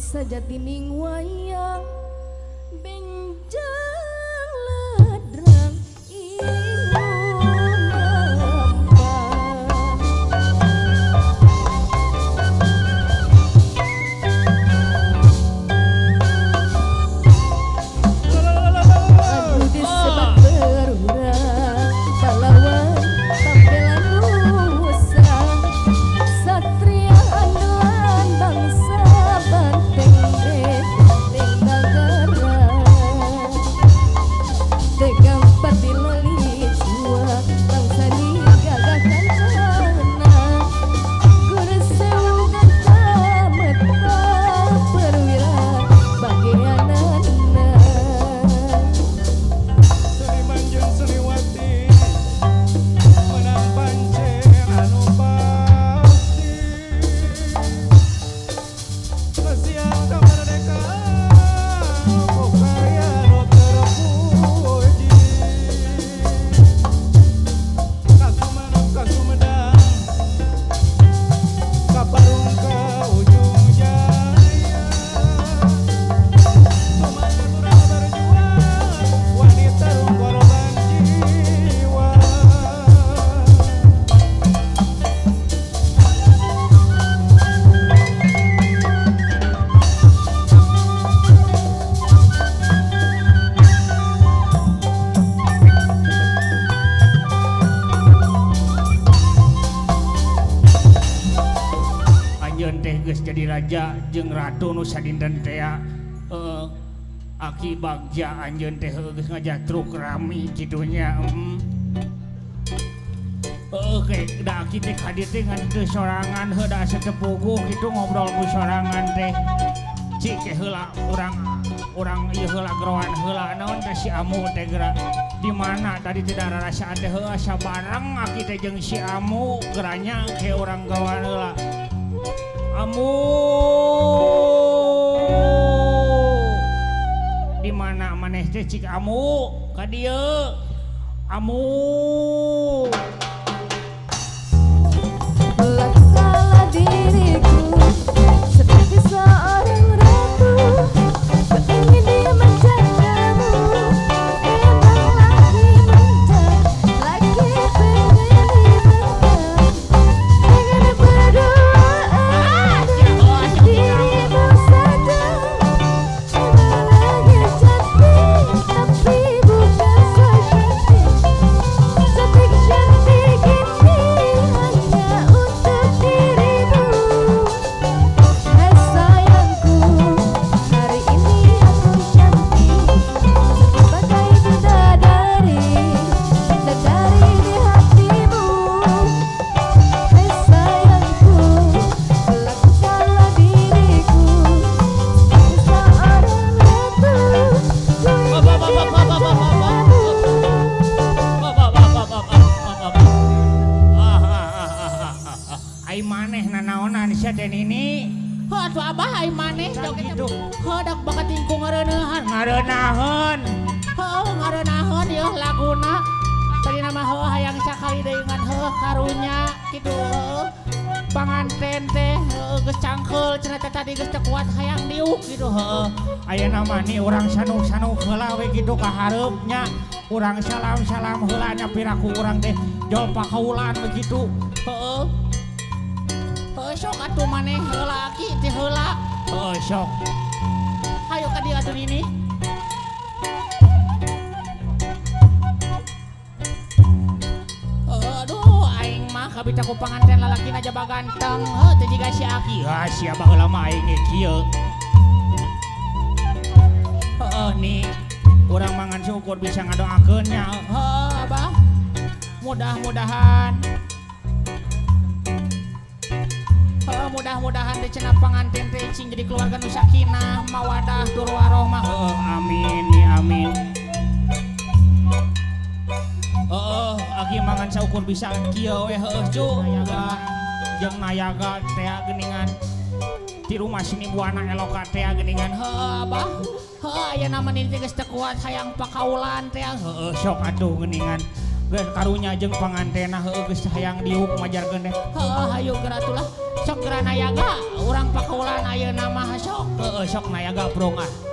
Sajatining wayang benjang ladrang ingu mempang. Anu disebat perwira pahlawan pampelan nusa, satria andalan bangsa, banteng benteng nagara, tegang pati loli jiwa bangsa digagah kancana, guru sewu ganta meta perwira bagianana. Seniman jeung seniwati menang pancen anu pasti, Kasiang kamerdekaan ku karya nu terpuji, Kasumenep ka Sumedang, ka Parung ka Ujung Jaya, Sumangat urang berjuang, wani tarung korban jiwa. Anjeun teh geus jadi raja jeung ratu nu sadinten teh heeh, aki bagja anjeun teh heueuh geus ngajatruk rami kitu nya. Heeh, ke da aki teh ka dieu teh ngan teu sorangan heuh, da asa teu puguh kitu ngobrol ku sorangan teh. Cik ke heula urang urang ieu heula geroan heula naon teh si Amu teh geura di mana tadi tidak rarasaan teh heueuh asa bareng aki teh jeung si Amu geranya ke urang gawan heula. Amu di mana maneh teh cik Amu ka dieu Amu. Lakukanlah diriku seperti seorang ratu, ku ingin dimanjakanmu. Memang lagi manja, lagi pengen dimanja, pengen berduaan dengan dirimu saja. Memang lagi cantik, tapi bukan so cantik. Cantik-cantik ini hanya untuk dirimu. Hai sayangku, hari ini aku cantik sebagai bidadari, bidadari di hatimu. Hai sayangku, lakukanlah diriku seperti seorang ratu, ku ingin dimanjakanmu. Ai maneh nanaonan sia teh nini? Heuh atuh abah ai maneh Can joget kitu. Heuh dak bakat tingku ngareuneuhan. Ngareunahun. Heuh ngareunahun ieu laguna. Tadi nama heuh hayang sakali deui ngan heuh karunya kitu heuh. Panganten teh heuh geus cangkeul cenah teh tadi geus teu kuat hayang diuk kitu heuh. Ayeuna mah ni urang sanuk-sanuk heula we kitu ka hareup nya. Urang salam-salam heula nya piraku urang teh jol pakaulan we kitu. Heuh. Heuh sok atuh maneh heula aki teh heula. Heuh sok. Hayo ka dieu atuh nini. Aduh, aing mah kabita ku panganten lalaki aja baganteng. Heuh teh jiga si aki. Ah sia baheula mah aing ge kieu. Heeh ni urang mangan syukur bisa ngadoakeun nya. Heuh abah. Mudah-mudahan. Heuh mudah-mudahan teh cenah panganten teh cing jadi keluarga nu sakinah, mawadah tur warohmah. Heeh amin ni amin. Heeh aki mangan saukur bisa kieu we heueuh cu. Nayaga jeung nayaga tea geuningan. Di rumah sini buana eloka tea geuningan. Heuh abah. Heuh aya nama nini teh geus teu kuat hayang pakaulan teh. Heeh sok atuh geuningan. Geus karunya jeung pangantena heueuh geus hayang diuk majarkeun teh. Heueuh hayu geura tuh lah. Sok geura nayaga urang pakaulan ayeuna mah sok. Heueuh sok nayaga prung ah.